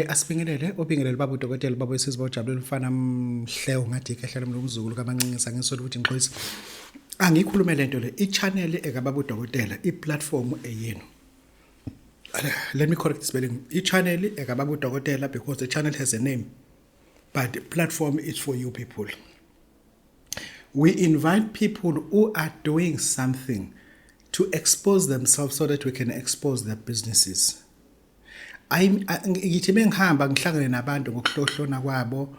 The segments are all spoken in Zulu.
Asibingelele obingelele baba udokotela baba wesizwe bawujabulela umfana mhle ungathi ikhehla lomzukulu kamancinisa ngisola ukuthi ngixolisa. Angikhulume lento le i-channel ekababa udokotela i-platform eyenu. Let me correct the spelling. I-channel ekababa udokotela because the channel has a name, but the platform is for you people. We invite people who are doing something to expose themselves so that we can expose their businesses. Ngithi mengihamba ngihlangane nabantu ngokuhlohlona kwabo,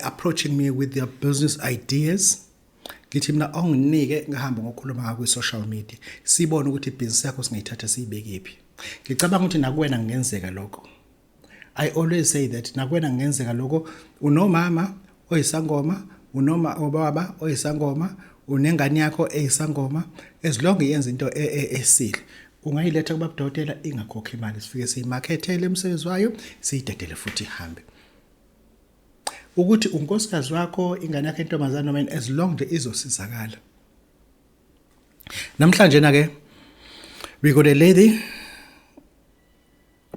approaching me with their business ideas, ngithi mina onginike ngihambe ngokukhuluma ngakho kwi-social media, sibone ukuthi ibhizinisi yakho singayithatha siyibekephi. Ngicabanga ukuthi nakuwena kungenzeka lokho. I always say that nakuwena kungenzeka lokho. Unomama oyisangoma, unoma ubaba oyisangoma, unengane yakho eyisangoma, as long iyenza into esile, ungayiletha kubabudokotela ingakhokhi imali, sifike siyimakhethele umsebenzi wayo, siyidedele futhi ihambe. Ukuthi unkosikazi wakho, ingane yakho entombazane noma, as long nje izosizakala. Namhlanje na ke we got a lady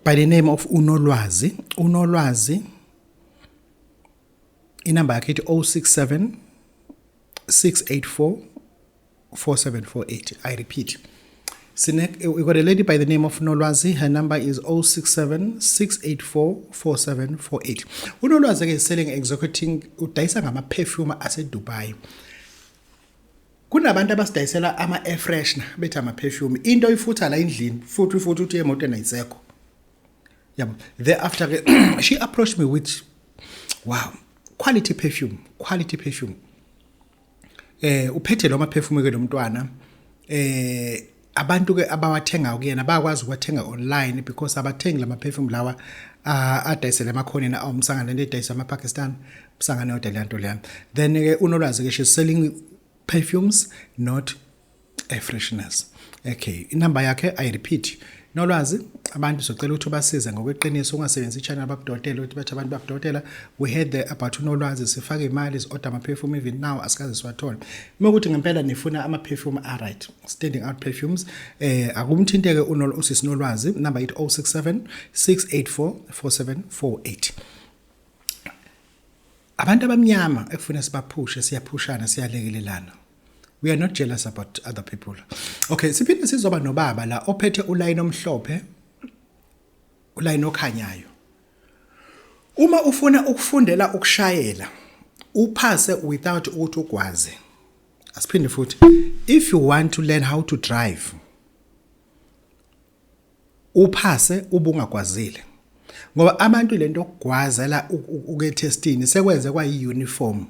by the name of uNolwazi. UNolwazi, inamba yakhe ithi 067 684 4748. I repeat, Sine, we got a lady by the name of Nolwazi. Her number is 067 684 4748. UNolwazi ke is selling, executing, udayisa ngama perfume ase Dubai. Kunabantu abasidayisela ama air freshener bethi ama perfume. Into oyifutha la endlini futhi futhi uthi emotweni ayisekho. Yabo. Thereafter ke she approached me with, wow, quality perfume, quality perfume. Uphethe lo perfume ke lo mntwana, abantu ke abawathenga kuyena bayakwazi ukwathenga online because abathengi lama perfume lawa adayisele emakhoneni awumsangano, lento edayiswa ama Pakistan, umsangano yodwa leya nto leya. Then ke uNolwazi ke, she's selling perfumes, not air fresheners. Okay, inamba yakhe, I repeat, Nolwazi, abantu socela ukuthi ubasize ngokweqiniso, ungasebenzisi i-channel babudokotela ukuthi bathi abantu babudokotela we had the about uNolwazi, sifake imali, si-order ama-perfume, even now asikaze siwathole. Uma ukuthi ngempela nifuna ama-perfume a-right, standing out perfumes, akumthinteke usisi Nolwazi, number ithi 067 684 4748. Abantu abamnyama ekufuna sibaphushe, siyaphushana, siyalekelelana. We are not jealous about other people. Okay, siphinde sizoba nobaba la ophethe ulayini omhlophe, ulayini okhanyayo. Uma ufuna ukufundela ukushayela uphase without ukuthi ugwaze, asiphinde futhi, if you want to learn how to drive uphase ubungagwazile, ngoba abantu lento okugwazela ukuye testini sekwenze kwayi uniform.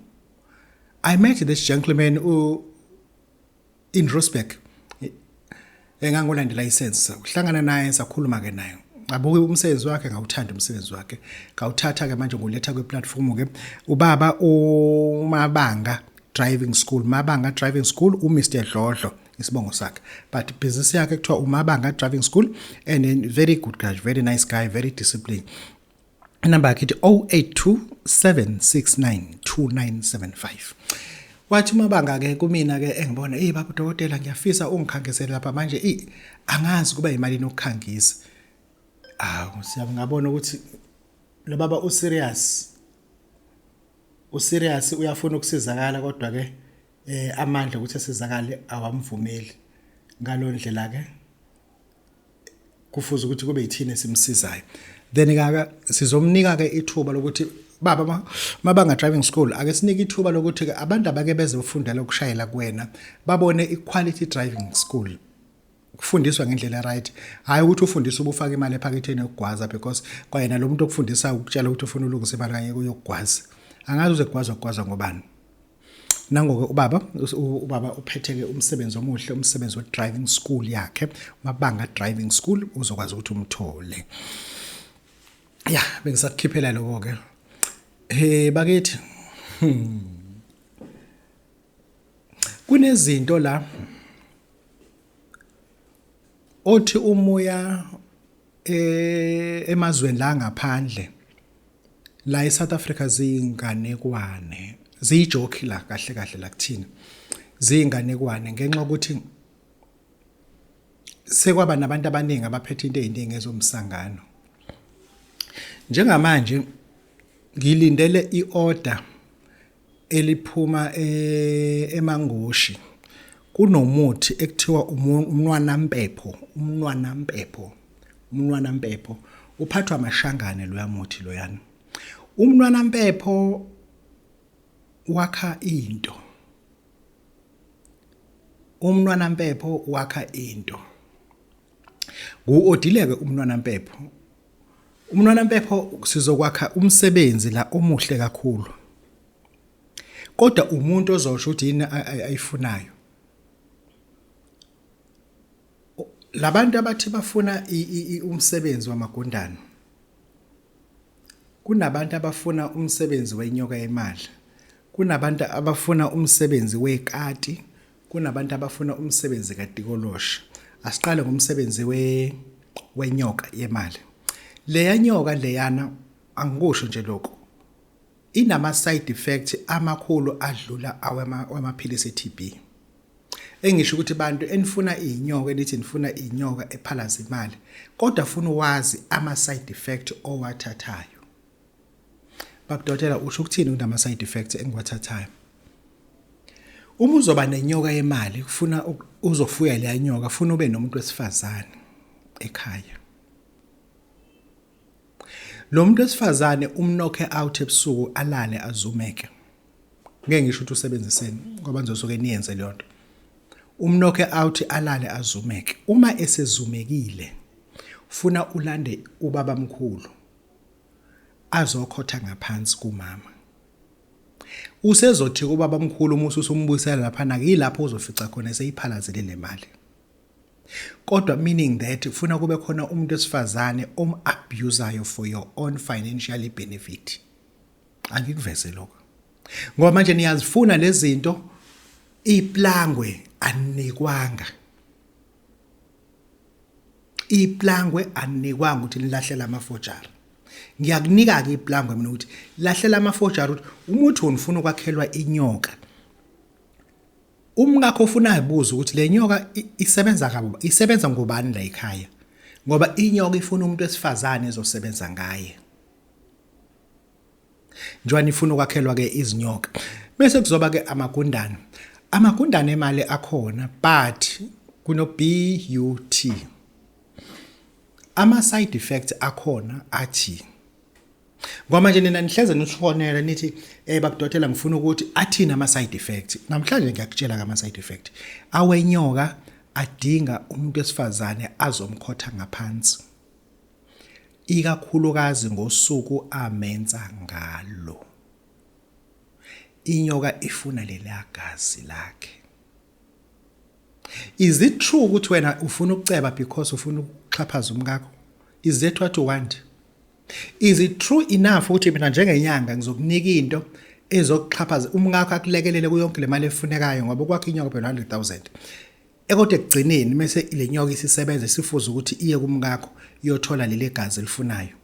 I met this gentleman in Roseburg, engangolanda license, uhlangana naye, sakhuluma ke naye, ngabuka umsebenzi wakhe, ngawuthanda umsebenzi wakhe, ngawuthatha ke manje nguletha kwi-platform ke. Ubaba uMabanga Driving School, Mabanga Driving School, uMr Dlodlo isibongo sakhe, but business yakhe kuthiwa uMabanga Driving School, and then very good guy, very nice guy, very disciplined. Inamba yakhe ithi 082 769 2975. Wathi uMabanga ke kumina ke engibona, "Hey baba udokotela, ngiyafisa ungikhangisele lapha manje, eh angazi kuba imali nokukhangisa." Awu, siyabona ukuthi lo baba userious, userious, uyafuna ukusizakala, kodwa ke amandla ukuthi asizakale awamvumeli. Ngalondlela ke kufuze ukuthi kube yithina esimsizayo. Then kaka sizomnika ke ithuba lokuthi, baba Mabanga Driving School, ake sinike ithuba lokuthi ke abantu abake bezofundela ukushayela kuwena babone i-quality driving school, kufundiswa ngendlela right, hayi ukuthi ufundise ubufaka imali ephaketheni yokugwaza, because kwayena lo muntu okufundisa ukutshela ukuthi ufuna ulungisa imali kanye kuyokugwaza, angazi uze kugwazwa kugwazwa ngobani. Nangoke ubaba, ubaba uphethe-ke umsebenzi omuhle, umsebenzi we-driving school yakhe, Mabanga Driving School, uzokwazi ukuthi umthole. Ya, bengisakukhiphela lokho-ke. He bakithi, Kunezinto la othi umuya emazweni la ngaphandle, la eSouth Africa ziyinganekwane, ziyijoke la kahle kahle, la kuthina ziyinganekwane, ngenxa yokuthi sekwaba nabantu abaningi abaphethe into eziningi ezomsangano. Njengamanje ngilindele iorder eliphuma eMangoshi. Kunomuthi ekuthiwa umnwanampepho, umnwanampepho, umnwanampepho uphathwa amashangane loya muthi loyana. Umnwanampepho wakha into. Umnwanampepho wakha into. Ngu-odile-ke umnwanampepho. Umnwanampepho sizokwakha umsebenzi la omuhle kakhulu. Kodwa umuntu ozosho ukuthi yini ayifunayo. Labantu abathi bafuna umsebenzi wamagundane. Kunabantu abafuna umsebenzi wenyoka yemali. Kunabantu abafuna umsebenzi wekati, kunabantu abafuna umsebenzi katikoloshe. Asiqale ngomsebenzi we wenyoka yemali. Leya nyoka leyana angikusho nje lokho. Inama side effect amakhulu adlula awamaphilisi e-TB. Engisho ukuthi bantu enifuna inyoka elithi nifuna inyoka ephalaza imali kodwa funa uwazi ama side effect owathathayo. Babudokotela usho ukuthini kunama side effects engiwathathayo? Uma uzoba nenyoka yemali kufuna uzofuya leya nyoka funa ube nomuntu wesifazane ekhaya. Lo muntu wesifazane umnokhe out ebusuku alale azumeke. Ngeke ngisho ukuthi usebenziseni ngoba nizosuke niyenze leyo nto. Umnokhe out alale azumeke. Uma esezumekile funa ulande ubabamkhulu azokhotha ngaphansi kumama. Usezothi kubabamkhulu uma ususumbuyisela laphana yilapho uzofica khona eseyiphalazile le mali. Kodwa meaning that kufuna kube khona umuntu wesifazane om-abusayo for your own financial benefit. Angikuveze lokho. Ngoba manje niyazifuna lezi zinto iplangwe anikwanga. Iplangwe anikwanga ukuthi nilahlela amafojari. Ngiyakunika ke iplangwe mina ukuthi lahlela amafojari ukuthi umuthi unifuna ukwakhelwa inyoka. Umkakho ufuna azibuze ukuthi le nyoka isebenza kabo isebenza ngobani la ekhaya ngoba inyoka ifuna umuntu wesifazane ezosebenza ngaye. Njengoba nifuna ukwakhelwa ke izinyoka. Bese kuzoba ke amagundane. Amagundane emali akhona but kuno BUT. Ama side effects akhona athi ngoba manje nina nihleze nisifonela nithi eh bakudokotela ngifuna ukuthi athini ama side effects. Namhlanje ngiyakutshela ngama side effect. Awenyoka adinga umuntu wesifazane azomkhotha ngaphansi. Ikakhulukazi ngosuku amenza ngalo. Inyoka ifuna leliya gazi lakhe. Is it true ukuthi wena ufuna ukuceba because ufuna ukuxhaphaza umkakho? Is that what you want? Is it true enough ukuthi mina njengenyanga ngizokunika into ezokuxhaphaza umkakho akulekelele kuyonke le mali efunekayo ngoba ukwakha inyoka phela 100,000. Ekodwa ekugcineni mese le nyoka isisebenza isifuza ukuthi iye kumkakho iyothola leli gazi elifunayo.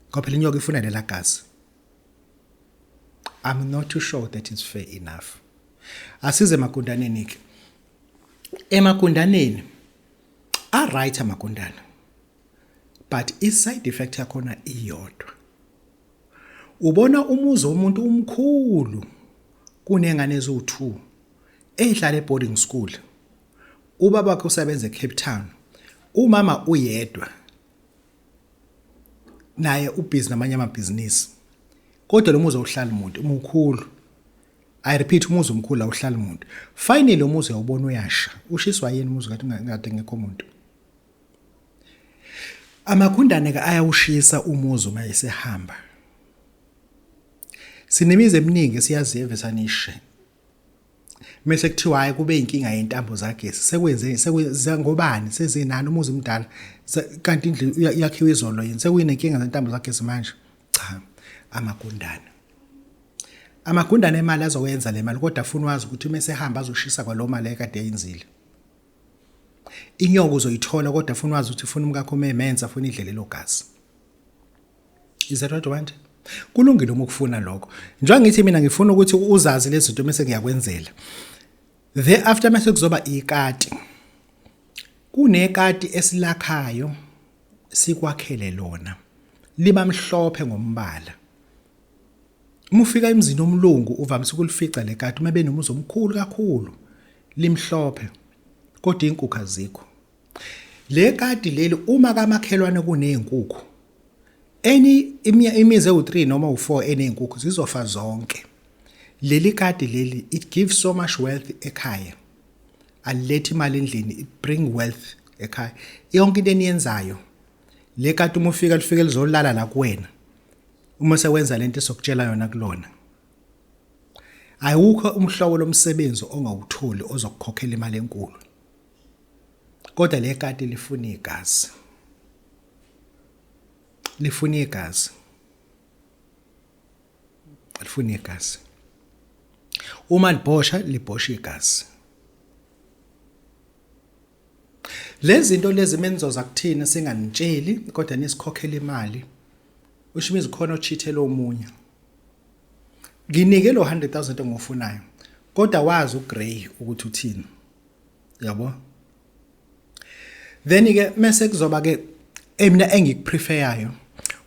Ngoba phela inyoka ifuna lela gazi. I'm not too sure that it's fair enough. Asize emagundaneni ke. Emagundaneni a right amagundana. But i side effect yakhona iyodwa. Ubona umuzi womuntu umkhulu kunengane eziwu2 ezihlala eboarding school. Ubaba wakhe usebenza eCape Town. Umama uyedwa. Naye ubhizi namanye amabhizinisi. Kodwa lo muzi awuhlali umuntu, umukhulu. I repeat umuzi omkhulu awuhlali umuntu. Finally umuzi uyawubona uyasha. Ushiswa yini umuzi kade ngade ngekho umuntu? Amagundane ke ayawushisa umuzi uma esehamba. Sinemizi eminingi esiyaziyo evesanishe. Mese kuthiwa hayi kube inkinga yentambo zagesi sekwenze sekungobani sezinani umuzi mdala kanti indlu yakhiwe izolo yini sekuyinenkinga zentambo zagesi manje cha amagundane amagundane emali azowenza le mali kodwa afuna wazi ukuthi uma esehamba azoshisa kwalo mali ekade eyenzile inyoka uzoyithola kodwa afuna wazi ukuthi ufuna umkakho umemenza afuna idle lelo gazi. Is that what you want? Kulungile uma ukufuna lokho. Njengoba ngithi mina ngifuna ukuthi uzazi lezi zinto mase ngiyakwenzela. Thereafter mase kuzoba ikati. Kunekati esilakhayo sikwakhele lona. Liba mhlophe ngombala. Uma ufika emzini omlungu uvamise ukulifica le kati uma benomuzi omkhulu kakhulu limhlophe kodwa izinkukhu azikho. Le kati leli uma kamakhelwane kunezinkukhu any imizi ewu3 noma u4 enezinkukhu zizofa zonke. Leli kati leli it gives so much wealth ekhaya. Alilethi imali endlini it bring wealth ekhaya. Yonke into eniyenzayo le kati uma ufika lifike lizolala la kuwena. Uma sewenza lento esokutshela yona kulona. Awukho umhlobo lomsebenzi ongawutholi ozokukhokhela imali enkulu. Kodwa le kati lifuna igazi. Lifuna igazi. Lifuna igazi. Uma libhosha libhosha igazi. Lezi zinto lezi menizoza kuthina singanitsheli kodwa nisikhokhela imali. Usho imizi khona ochithela omunye. Nginike lo 100,000 engiwufunayo. Kodwa wazi uGrey ukuthi uthini. Yabo? Then ke mase kuzoba ke mina engikupreferayo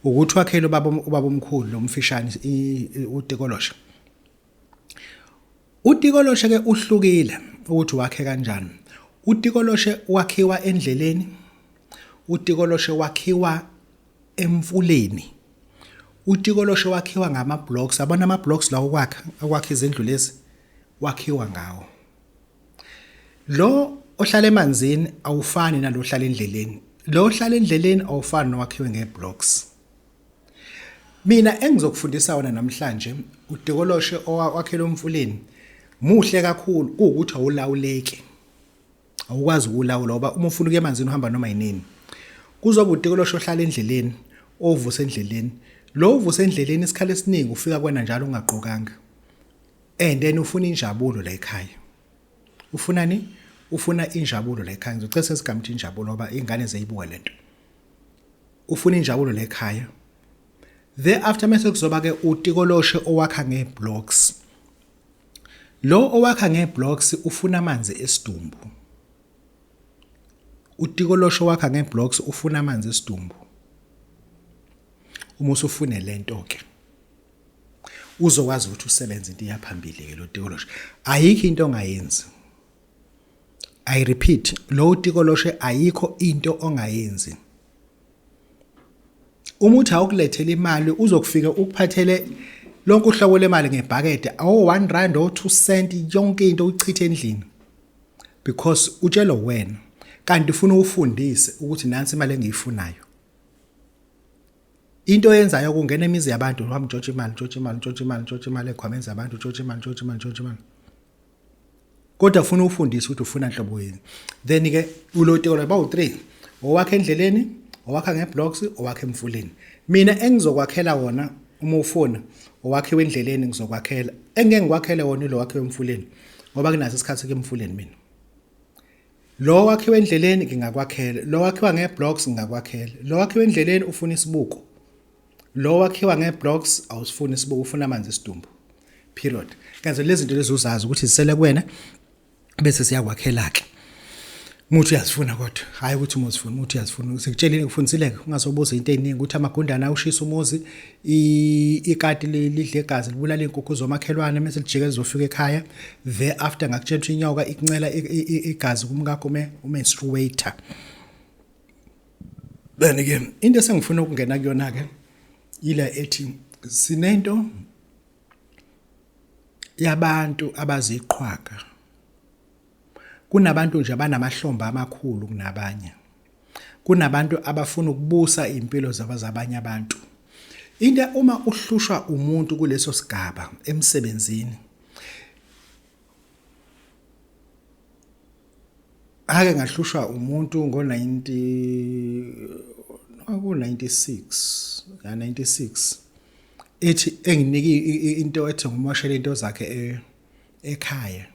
ukuthi wakhele ubaba ubaba omkhulu lo mfishane uTikoloshe. Utikoloshe ke uhlukile ukuthi wakhe kanjani. Utikoloshe wakhiwa endleleni. Utikoloshe wakhiwa emfuleni. Utikoloshe wakhiwa ngama blocks. Abona ama blocks lawo okwakha okwakha izindlu lezi wakhiwa ngawo. Lo ohlala emanzini awufani nalo ohlala endleleni. Lo ohlala endleleni awufani nowakhiwe ngeblocks. Mina engizokufundisa wona namhlanje udikoloshe owakhela umfuleni muhle kakhulu kuwukuthi awulawuleki. Awukwazi ukulawula ngoba uma ufuna ukuya emanzini uhamba noma yinini. Kuzoba udikoloshe ohlala endleleni, ovusa endleleni. Lo uvusa endleleni isikhathi esiningi ufika kwena njalo ungagqokanga. And then ufuna injabulo la ekhaya. Ufunani? Ufuna injabulo la ekhaya. Ngizocela sesigamthi injabulo ngoba ingane ziyayibuka lento. Ufuna injabulo la ekhaya. Thereafter mase kuzoba ke utikoloshe owakha ngeblocks. Lo owakha ngeblocks ufuna amanzi esidumbu. Utikoloshe owakha ngeblocks ufuna amanzi esidumbu. Uma usufune lento ke uzokwazi ukuthi usebenze into iyaphambili ke lo tikoloshe. Ayikho into ongayenzi. I repeat, lo tikoloshe ayikho into ongayenzi. Uma uthi awukulethela imali uzokufika ukuphathele lonke uhlobo lemali ngebhakede awu 1 rand o 2 cent yonke into uyichithe endlini because utshelwa wena kanti ufuna ufundise ukuthi nansi imali engiyifunayo. Into oyenzayo kungena imizi yabantu uhamba utshontsha imali utshontsha imali utshontsha imali utshontsha imali ekhwameni zabantu utshontsha imali utshontsha imali utshontsha imali. Kodwa ufuna ufundise ukuthi ufuna nhlobo yini. Then ke ulotiko lo bawu 3 owakhe endleleni, owakha ngeblocks, owakhe emfuleni. Mina engizokwakhela wona uma ufuna owakhiwe endleleni ngizokwakhela. Engeke ngikwakhele wona ilo wakhiwe emfuleni ngoba kunaso isikhathi kemfuleni mina. Lo wakhiwe endleleni ngingakwakhela, lo wakhiwa ngeblocks ngingakwakhela. Lo wakhiwe endleleni ufuna isibuko. Lo wakhiwa ngeblocks awusifuni isibuko ufuna amanzi esidumbu. Period. Kanti lezi zinto lezi uzazi ukuthi zisele kuwena bese siyakwakhela ke. Muthi uyazifuna kodwa hayi ukuthi uma uzifuna muthi uyazifuna sikutshelile ngifundisile ungazobuza into eziningi ukuthi amagundane awushisa umuzi ikati lidle igazi libulala izinkukhu zomakhelwane mase lijike lizofika ekhaya thereafter ngakutshela ukuthi inyoka ikuncela igazi kumkakho ume umenstruator. Then ke into esengifuna ukungena kuyona ke ila ethi sinento yabantu abaziqhwaga. Kunabantu nje abanamahlombe amakhulu kunabanye. Kunabantu abafuna ukubusa impilo zabanye abantu. Into uma uhlushwa umuntu kuleso sigaba emsebenzini ake ngahlushwa umuntu ngo-90 ku-96 ya 96 ethi enginike into ethi ngimoshele into zakhe e, ekhaya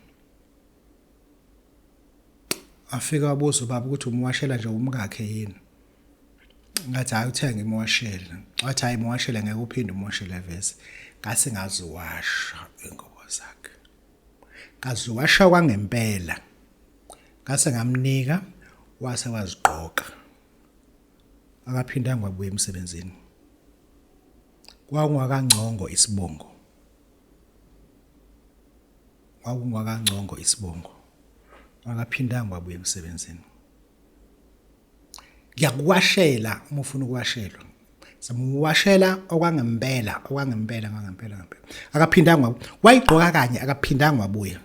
afika wabuza ubaba ukuthi umwashela nje umkakhe yini ngathi hayi uthe ngimwashele wathi hayi mwashele ngeke uphinde umwashele vese ngase ngaziwasha ingubo zakhe ngaziwasha kwangempela ngase ngamnika wase wazigqoka akaphindanga wabuya emsebenzini. KwakungwakaNgcongo isibongo. KwakungwakaNgcongo isibongo. Akaphindanga wabuya emsebenzini. Ngiyakuwashela uma ufuna ukuwashelwa. Simuwashela okwangempela, okwangempela, okwangempela ngempela. Akaphindanga wayigqoka kanye akaphindanga wabuya.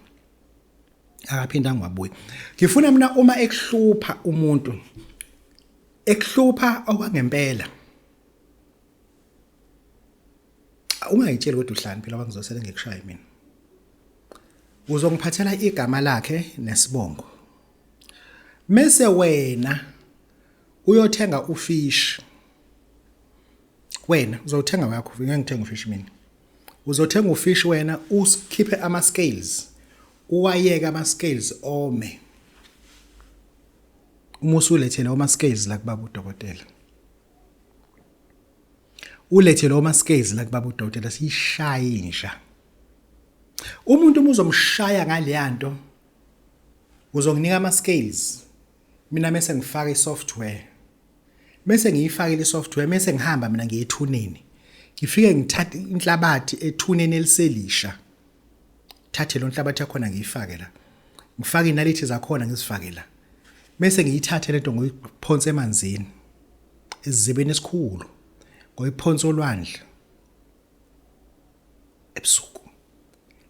Akaphindanga wabuya. Ngifuna mina uma ekuhlupha umuntu ekuhlupha okwangempela. Ungayitsheli kodwa uhlani phela bangizosele ngikushaya mina. Uzongiphathela igama lakhe nesibongo. Mese wena uyothenga ufish. Wena uzothenga wakho, ngeke ngithenga ufish mina. Uzothenga ufish wena usikhiphe ama scales. Uwayeke ama scales ome. Uma usulethele ama scales la kubaba udokotela. Ulethe lo ma scales la kubaba udokotela siyishaye inja. Umuntu uma uzomshaya ngaleyanto uzonginika ama scales mina mese ngifaka isoftware mese ngiyifakile isoftware mese ngihamba mina ngiye ethuneni ngifike ngithathe inhlabathi ethuneni eliselisha thathe lo nhlabathi yakhona ngiyifake la ngifake inalithi zakhona ngizifake la mese ngiyithathe lento ngoyiphonsa emanzini esizibeni esikhulu ngoyiphonsa olwandle ebusuku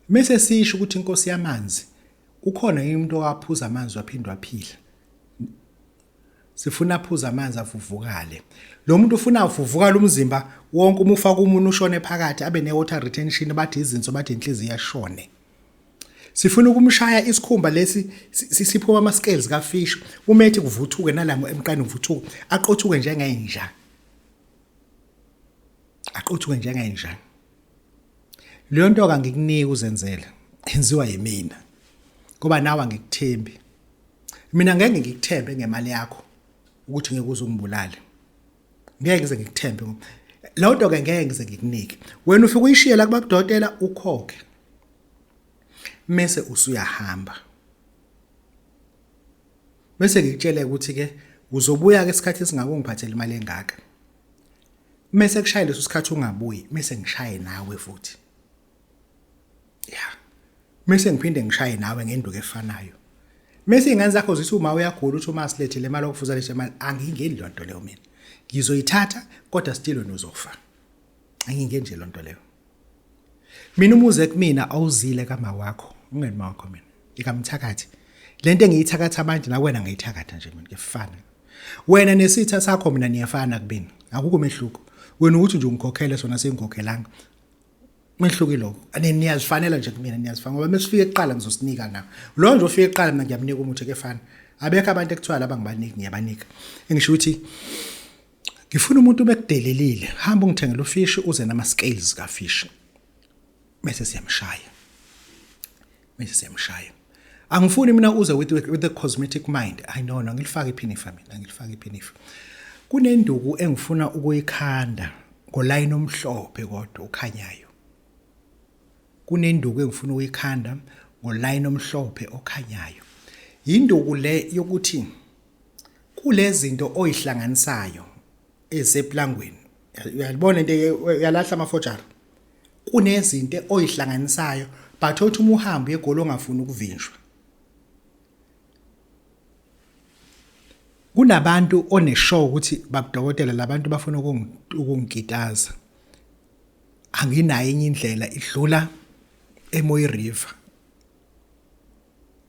mese sisho ukuthi inkosi yamanzi ukhona yini umuntu owaphuza amanzi waphinde waphila sifuna aphuza amanzi avuvukale lo muntu ufuna avuvukale umzimba wonke uma ufaka umuntu ushone phakathi abe ne-water retention bathi izinso bathi inhliziyo yashone sifuna ukumshaya isikhumba lesi siphuma ama scales ka fish uma ethi kuvuthuke nalamo emqani kuvuthuke aqothuke njengenja aqothuke njengenja leyo nto kangikunika uzenzele yenziwa yimina ngoba nawe angikuthembi mina ngeke ngikuthembe ngemali yakho ukuthi ngeke uze ungibulale ngeke ngize ngikuthembe leyo nto ke ngeke ngize ngikunike wena ufike uyishiye la kubabudokotela ukhokhe mese usuyahamba bese ngikutshele ukuthi ke uzobuya ke isikhathi esingaka ungiphathele imali engaka mese kushaye leso sikhathi ungabuyi mese ngishaye nawe futhi ya mese ngiphinde ngishaye nawe ngenduku efanayo mese ingane zakho zithi uma uyagula uthi uma silethele imali okufuza lethe imali angingeni leyo nto leyo mina ngizoyithatha kodwa still wena uzofa angingeni nje lonto leyo mina umuze kumina awuzile kama wakho ungeni wakho mina ikamthakathi lento engiyithakatha manje nakwena ngiyithakatha nje mina kuyafana wena nesitha sakho mina niyafana kubini akukho mehluko wena ukuthi nje ungikhokhele sona sengikhokhelanga mehluko ilokho ani niyazifanela nje kumina niyazifana ngoba mesifike kuqala ngizosinika na lo nje ofike kuqala mina ngiyamnika umuthi kefana abekho abantu ekuthiwa laba ngibaniki ngiyabanika engisho ukuthi ngifuna umuntu ubekudelelile hamba ungithengele ufish uze nama scales kafish bese siyamshaya bese siyamshaya angifuni mina uze with the cosmetic mind i know no ngilifaka iphinifa mina ngilifaka iphinifa kunenduku engifuna ukuyikhanda ngolayini omhlophe kodwa ukhanyayo kunenduku engifuna ukuyikhanda ngolayini omhlophe okhanyayo yinduku le yokuthi kulezinto oyihlanganisayo eziseplangweni uyalibona into uyalahla amafojara kunezinto oyihlanganisayo but othi uma uhamba egoli ongafuni ukuvinjwa kunabantu oneshow ukuthi babudokotela labantu bafuna ukungikitaza anginayo enye indlela idlula eMoy River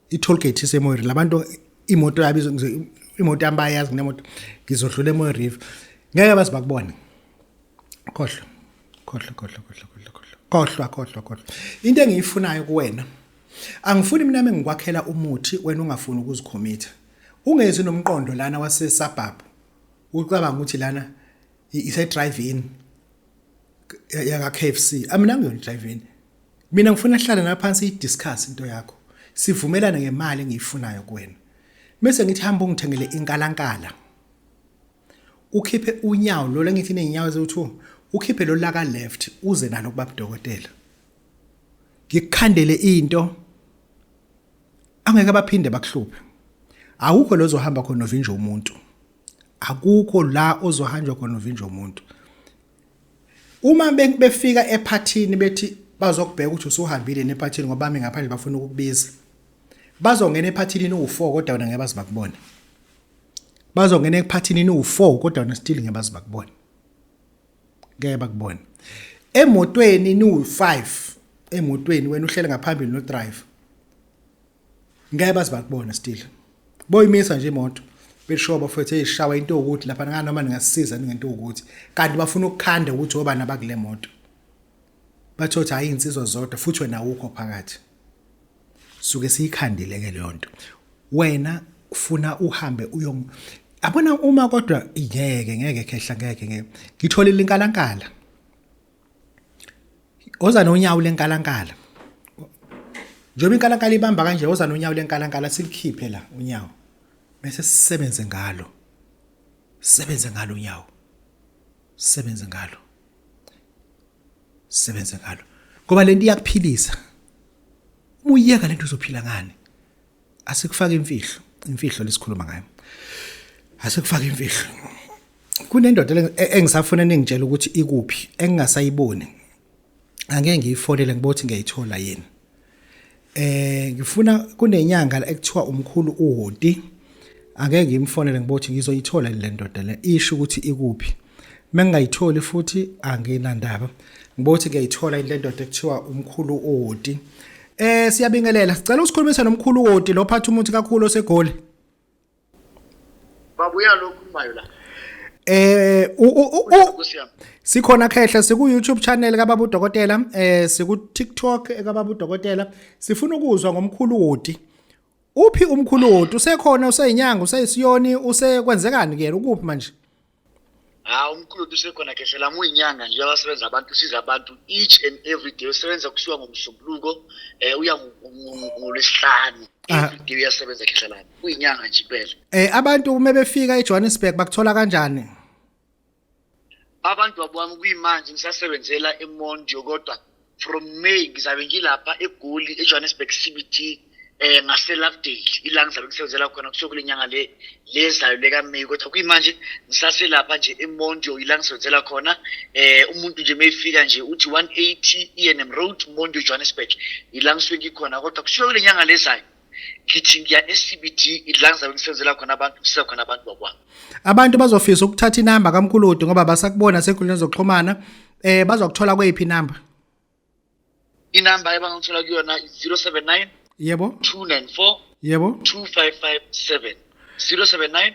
i-toll gate iseMoy River labantu imoto yabo imoto yami bayazi nginemoto ngizodlula eMoy River ngeke baze bakubone khohlwa khohlwa khohlwa khohlwa khohlwa khohlwa khohlwa khohlwa into engiyifunayo kuwena angifuni mina mengikwakhela umuthi wena ungafuni ukuzikhomitha ungezi nomqondo lana wase suburb ucabanga ukuthi lana ise drive in yaka KFC amina ngiyona drive in mina ngifuna hlale na phansi i discuss into yakho sivumelane ngemali engiyifunayo kuwena bese ngithi hamba ungithengele inkalankala ukhiphe unyawo lo lengithi nezinyawo eziwu2 ukhiphe lo laka left uze nalo kubaba dokotela ngikukhandele into angeke baphinde bakuhluphe awukho lozohamba khona uvinje umuntu akukho la ozohanjwa khona uvinje umuntu Uma befika ephathini bethi bazokubheka ukuthi usuhambile nephathini ngoba bami ngaphandle bafuna ukukubiza. Bazongena ephathini niwu4 kodwa wena ngeke baze bakubone. Bazongena ephathini niwu4 kodwa wena still ngeke baze bakubone. Ngeke bakubone. Emotweni niwu5 emotweni wena uhlele ngaphambili no driver. Ngeke baze bakubone still. Boyimisa nje imoto. Besho bafethu eyishawa into ukuthi lapha noma ningasiza ningento ukuthi kanti bafuna ukukhanda ukuthi obani abakule moto. Bathothi hayi insizwa zodwa futhi wena awukho phakathi. Suke siyikhandile ke leyo nto. Wena ufuna uhambe uyo abona uma kodwa ngeke ngeke khehla ngeke ngeke. Ngitholile inkalankala. Oza nonyawo lenkalankala. Njengoba inkalankala ibamba kanje oza nonyawo lenkalankala silikhiphe la unyawo. Bese sisebenze ngalo. Sisebenze ngalo unyawo. Sisebenze ngalo. Sisebenze ngalo. Ngoba lento iyakuphilisa. Uma uyeka lento uzophila ngani? Asikufake imfihlo, imfihlo lesikhuluma ngayo. Asikufake imfihlo. Kunendoda e, engisafuna ningitshela ukuthi ikuphi engingasayiboni. Angeke ngiyifonele ngibothi ngiyayithola yini. Eh ngifuna kunenyanga la ekuthiwa umkhulu uHoti. Angeke ngimfonele ngibothi ngizoyithola le ndoda le isho ukuthi ikuphi. Mengingayitholi futhi anginandaba. Ngibothi ngiyayithola le ndoda ekuthiwa umkhulu uHoti. Eh siyabingelela. Sicela usikhulumise nomkhulu uHoti lo phatha umuthi kakhulu osegoli. Babuya lokhulumayo la. Eh sikhona khehla siku YouTube channel kaBaba uDokotela eh siku TikTok kaBaba uDokotela sifuna ukuzwa ngomkhulu Woti. Uphi umkhulu Woti usekhona useyinyanga useyisiyoni usekwenzekani kuyena ukuphi manje? Ha umkhulu Woti usekhona khehla lami uyinyanga nje abasebenza abantu usiza abantu each and every day usebenza kusuka ngomsombuluko eh uya ngolwesihlanu every day uyasebenza khehla lami. Kuyinyanga nje impela. Eh abantu uma befika eJohannesburg bakuthola kanjani? Abantu babami kuyimanje ngisasebenzela eMondio kodwa from May ngizabe ngilapha eGoli eJohannesburg CBD eh ngase Lovedale ila ngizabe ngisebenzela khona kusuke kule nyanga le lezayo leka May kodwa kuyimanje ngisaselapha nje eMondio ila ngisebenzela khona eh umuntu nje mayifika nje uthi 180 ENM Road Mondio Johannesburg ila ngisuke ngikhona kodwa kusuke kule nyanga lezayo ngithi ngiya e-CBD ila ngizabe ngisebenzela khona abantu ngisiza khona abantu bakwami abantu bazofisa ukuthatha inamba kamkhuludi ngoba basakubona senkundleni zokuxhumana eh bazokuthola kweyiphi inamba inamba ebangithola kuyona 079 yebo 294 yebo 2557 079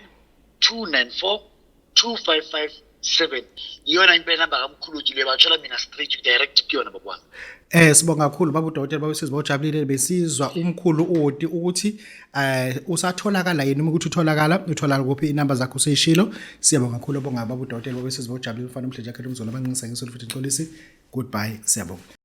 294 2557 iyona impela namba kamkhulu le bathola mina straight direct kuyona baba wami. Eh sibonga kakhulu baba udokotela baba sizwa ujabulile besizwa umkhulu uWoti ukuthi eh usatholakala yini uma ukuthi utholakala utholakala kuphi inamba zakho useyishilo siyabonga kakhulu bonga baba udokotela baba sizwa ujabulile mfana omhle jakhe umzolo abanqinisa ngisolo futhi ngixolisi goodbye siyabonga.